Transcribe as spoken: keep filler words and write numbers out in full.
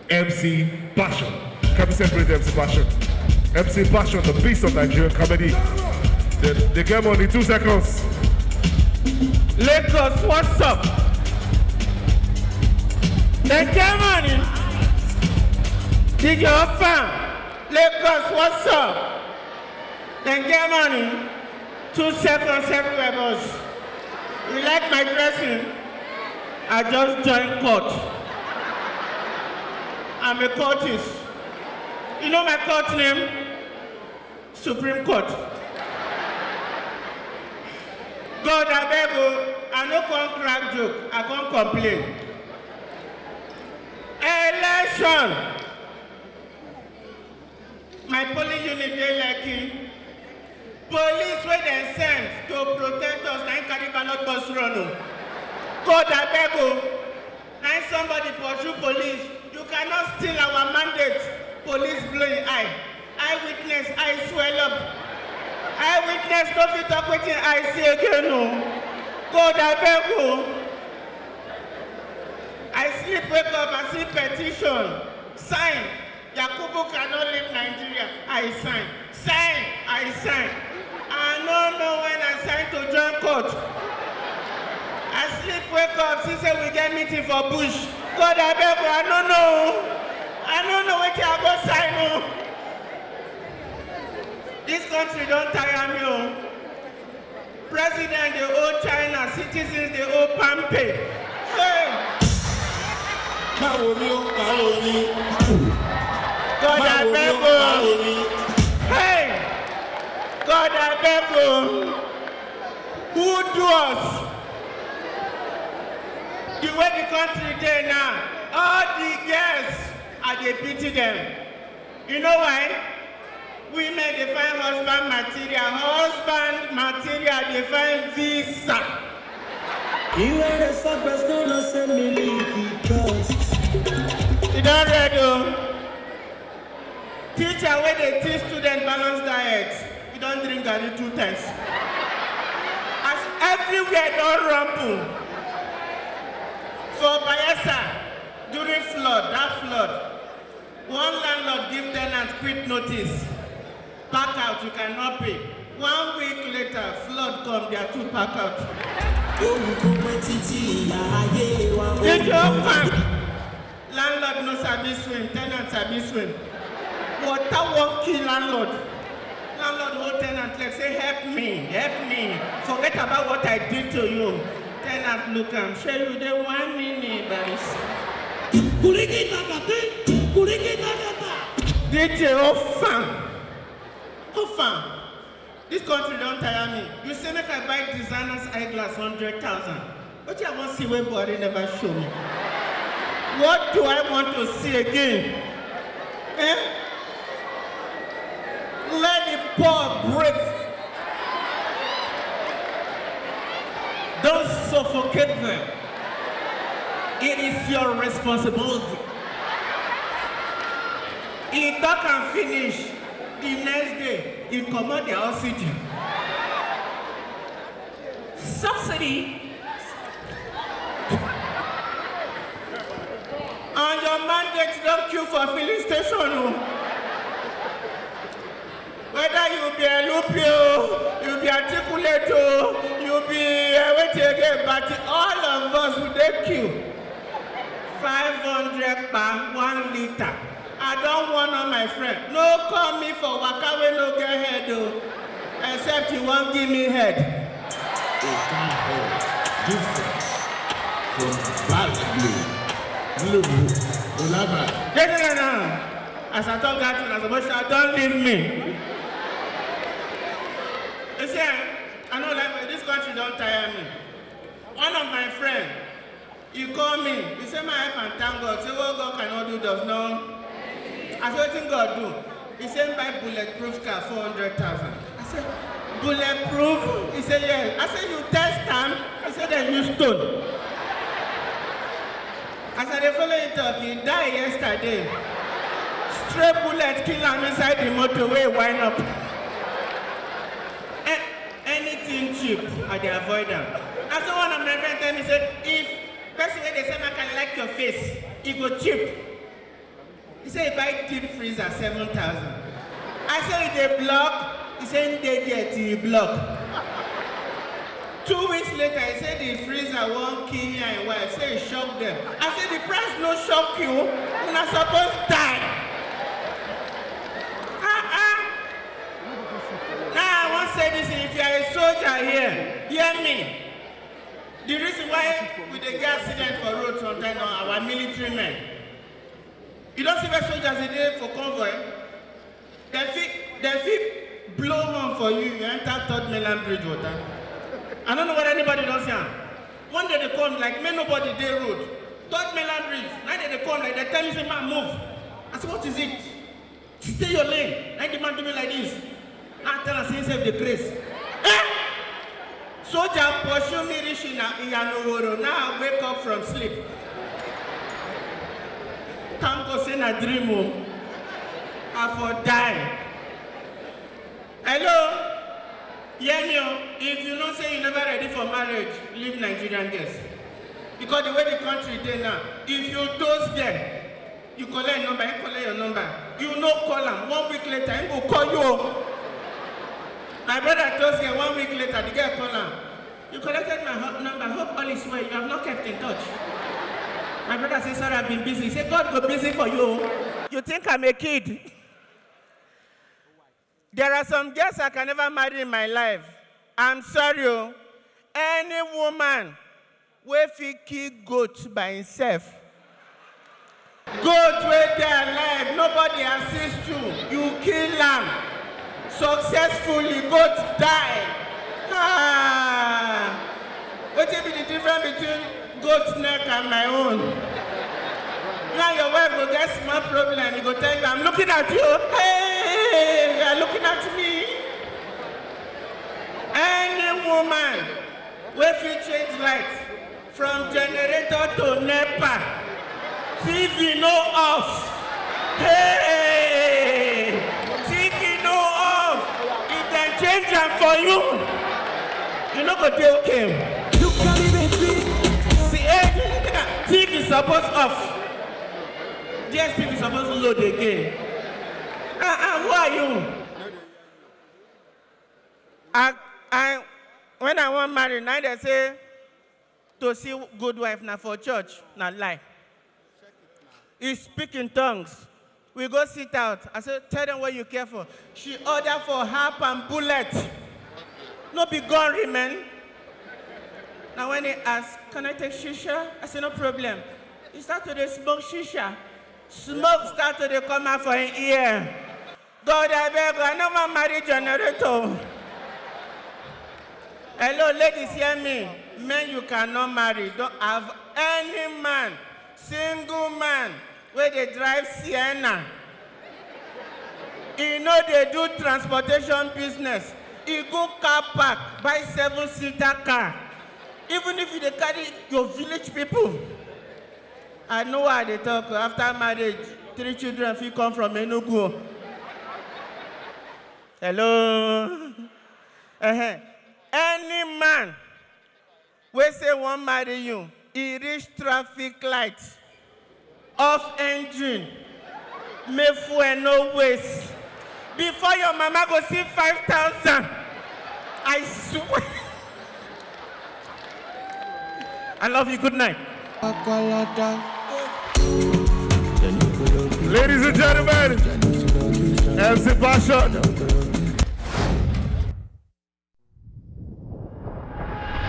M C Passion. Can we celebrate M C Passion? M C Passion, the beast of Nigerian comedy. They, they get money, two seconds. Lagos, what's up? They get money. Did you fam? Lagos, what's up? Then Germany, two seconds everywhere, boss. You like my dressing? I just joined court. I'm a courtist. You know my court name? Supreme Court. God, I beg you, I no come crack joke, I come complain. Election! My polling unit dey Lekki. Police wey dem send to protect us na im carry ballot box run o. God abeg o. Na im somebody pursue police. You cannot steal our mandate. Police blow im eye. Eyewitness eye swell up. Eyewitness no fit talk wetin eye see again o. God abeg o. I sleep wake up, I see petition. Sign. Yakubu cannot leave Nigeria. I sign. Sign. I sign. I no know when I sign to join court. I sleep, wake up, see say we get meeting for bush. God, I beg you, I no know. I no know wetin I go sign o. This country don tire me o. President dey owe China, citizens dey owe Palmpay. Hey! Báwo ni ó, báwo ni? God, I beg o. Hey! God, I beg o. Who do us? The way the country dey now, all the girls, I dey pity them. You know why? Women dey find husband material, husband material dey find visa. You are the suckers, no, no, send me leaky trust. You don read o. Teacher wey dey teach student balance diet, you don drink garri two times. As everywhere don rumble. For Bayelsa, during flood, that flood, one landlord give tenant quick notice. Pack out, you cannot pay. One week later, flood come, they are two pack out. Did you fam? Landlord no sabi swim, tenant sabi swim. Water wan kill landlord. Landlord hold tenant leg say, "Help me, help me. Forget about what I did to you." Tenant look am, "Shey you dey whine me, me, Barrister?" Kurikita kati, kurikita kata. D J, how far? How far? This country don tire me. You say make I buy designer's eyeglass hundred thousand. Wetin I wan see wey Buhari never show me? What do I want to see again? Eh? Let the poor breathe. Don't suffocate them. It is your responsibility. He talk and finish. The next day, he comot their oxygen. Subsidy. And your mandate don queue for filling station o. Whether you be L P o, you be articulate o, you be, uh, wetin again, but all of us, we dey queue. Five hundred per one litre. I don warn all my friend. No call me for waka wey no get head o. Except you wan give me head. A kind head different from bad blue. Blue, blue, Olaba. Yes, no, no, no. As I talk that thing, as a boy, don't leave me. You see, I know, like, this country don tire me. One of my friend, he call me. He say, "My help and thank God." Say, "What God cannot do does not." I say, "Wetin God do?" He say, "Buy bulletproof car, four hundred thousand." I say, "Bulletproof?" He say, "Yes." I say, "You test am?" He say, "Dem use stone." As I dey follow you talk, he die yesterday. Stray bullet kill am inside the motor wey wind up. A-, anything cheap, I dey avoid am. I say one of my friend tell me say, if person wey dey sell makani like your face, e go cheap. He say he buy deep freezer seven thousand. I say e dey block. He say e dey there till e block. Two weeks later, he say the freezer wan kill him and him wife. Say e shock them. I say the price no shock you. Una suppose die. Ah ah. Now I wan say this: if you are a soldier here, hear me. The reason why we dey get accident for road sometimes na our military men. You don see where soldiers dey dey for convoy? Dem fit, dem fit blow horn for you, you enter Third Mainland Bridge water. I no know whether anybody don see am. One day dey come like make nobody dey road. Third Mainland Bridge, na dem dey come like dem tell me say, "Man, move." I say, "What is it?" "Stay your lane." Na the man do me like this. I tell am say himself dey craze. Eh? Soldier pursue me reach in Iyanoworo. Now I wake up from sleep. Thank God say na dream o. I for die. Hello? Hear me o. If you know say you never ready for marriage, leave Nigerian girls. Because the way the country dey now, if you toast girl, you collect number, he collect your number. You no call am. One week later, he go call you o. My brother toast girl, one week later, the girl call am. "You collected my ho- number. Hope all is well. You have not kept in touch." My brother say, "Sorry, I've been busy." He say, "God go busy for you o." You think I'm a kid? There are some girls I can never marry in my life. I'm sorry o. Any woman wey fit kill goat by himself, goat wey dey alive, nobody assist you, you kill am successfully, goat die. Ah! Wetin be the difference between goat neck and my own? Now your wife go get small problem. He go tell you, "I'm looking at you." Hey, you are looking at me. Any woman wey fit change light from generator to NEPA, T V no off. Hey, T V no off. If dem change am for you, you no go dey okay. You carry me big. See, eh, T V suppose off. D S T V suppose load again. Ah ah, who are you? I, I, when I wan marry, na dem say to see good wife na for church. Na lie. He speak in tongues. We go sit out. I say, "Tell them what you care for." She order for harp and bullet. No be gun remain. Now when he ask, "Can I take shisha?" I say, "No problem." He start to dey smoke shisha. Smoke start to dey come out for him ear. God, I beg, I no wan marry generator. Hello, ladies, hear me. Men you cannot marry. Don't have any man, single man, wey dey drive Sienna. He no dey do transportation business. He go car park, buy seven-seater car. Even if you dey carry your village people. I know what I dey talk. After marriage, three children fit come from Enugu. Hello? Uh-huh. Any man wey say wan marry you, e reach traffic light, off engine, make fuel no waste. Before your mama go see five thousand, I swear. I love you. Good night. Ladies and gentlemen, M C Passion.